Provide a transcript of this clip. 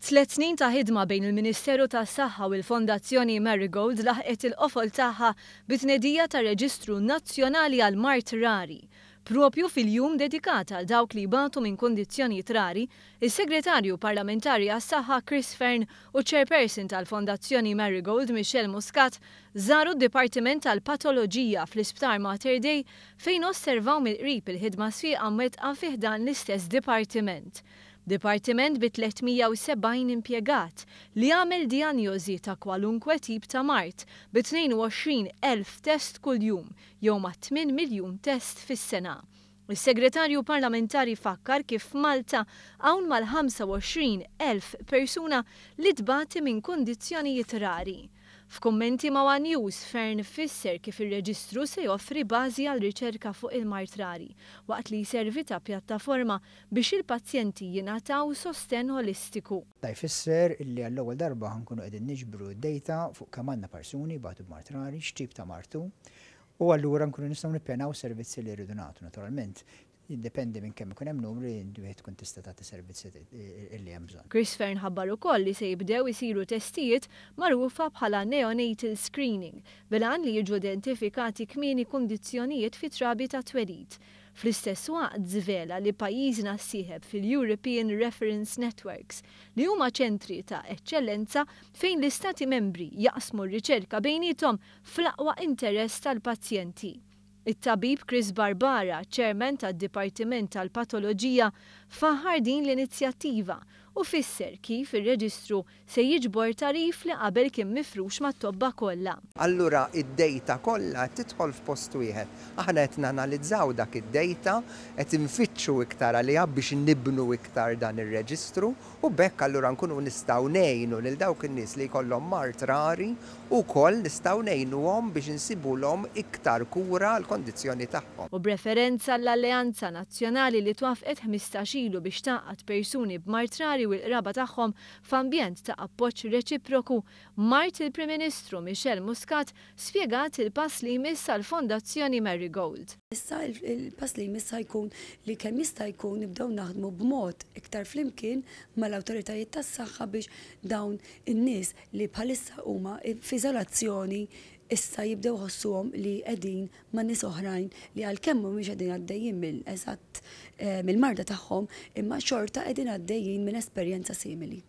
Tlet snin ta' ħidma bejn il-Ministeru tas-Saħħa u l-Fondazzjoni Marigold laħqet il-qofol tagħha bit-tnedija ta' Reġistru Nazzjonali għal Mard Rari. Propju fil-jum dedikat għal dawk li jbatu minn kundizzjonijiet rari, is-Segretarju Parlamentari għas-Saħħa Chris Fearne u ċ-Chairperson tal-Fondazzjoni Marigold Michelle Muscat żaru d-Dipartiment tal-Patoloġija fl-Isptar Mater Dei fejn osservaw mill-qrib il-ħidma sfiqa mwettqa fi ħdan l-istess dipartiment. Dipartiment bi 370 impjegat li jagħmel dijanjosi ta' kwalunkwe tip ta' mard bi 22,000 test kuljum jew ma' 8 miljun test fis-sena. Is-Segretarju Parlamentari fakkar kif f'Malta hawn mal-25,000 persuna li tbati minn kundizzjonijiet rari. F'kummenti ma' one News, Fearne fisser kif ir-reġistru se joffri bażi għal riċerka fuq il-mard rari, waqt li jservi ta' pjattaforma biex il-pazjenti jingħataw sostenn olistiku. Da jfisser li għall-ewwel darba ħa nkunu qegħdin niġbru d-data fuq kemm għandna persuni jbatu b'mard rari, x'tip ta' mard hu, u allura nkunu nistgħu nippjanaw servizzi li rridu nagħtu. Naturalment, jiddependi minn kemm ikun hemm numri li wieħed tkun tista' tagħti servizzi li hemm bżonn. Chris Fearne ħabbar ukoll li se jibdew isiru testijiet magħrufa bħala neonatal screening bil-għan li jiġu identifikati kmieni kundizzjonijiet fi trabi ta' twelid. Fl-istess waqt żvela li pajjiżna ssieħeb fil-European Reference Networks li huma ċentri ta' eċċellenza fejn l-istati membri jaqsmu r-riċerka bejniethom fl-aqwa interess tal-pazjenti. It-tabib Chris Barbara, chairman tad-Dipartiment tal-Patoloġija, faħħar din l-inizjattiva u fisser kif ir-reġistru se jiġbor tagħrif li qabel kien mifrux mat-tobba kollha. Allura id-data kollha tidħol f'post wieħed. Aħna qed nanalizzaw dak id-data, qed infittxu iktar għaliha biex nibnu iktar dan ir-reġistru u b'hekk allura nkunu nistgħu ngħinu lil dawk in-nies li jkollhom mard rari u wkoll nistgħu ngħinuhom biex insibulhom iktar kura għall-kondizzjoni tagħhom. U b'referenza l-Alleanza Nazzjonali li twaffqet 15 ilu biex tgħaqqad persuni b'mard rari u l-qraba tagħhom f'ambjent ta' appoġġ reċiproku, mart il-Prim Ministru Michelle Muscat spjegat il-pass li jmiss għall-Fondazzjoni Marigold. Issa il-pass li jmiss jkun li kemm jista' jkun nibdew naħdmu b'mod iktar flimkien mal-awtoritajiet tas-saħħa biex dawn in-nies li bħalissa huma f'iżolazzjoni issa jibdew ħossuhom li qegħdin ma' nies oħrajn li għalkemm mhumiex qegħdin għaddejjin mill-eżatt mill-marda tagħhom imma xorta qegħdin għaddejjin minn esperjenza simili.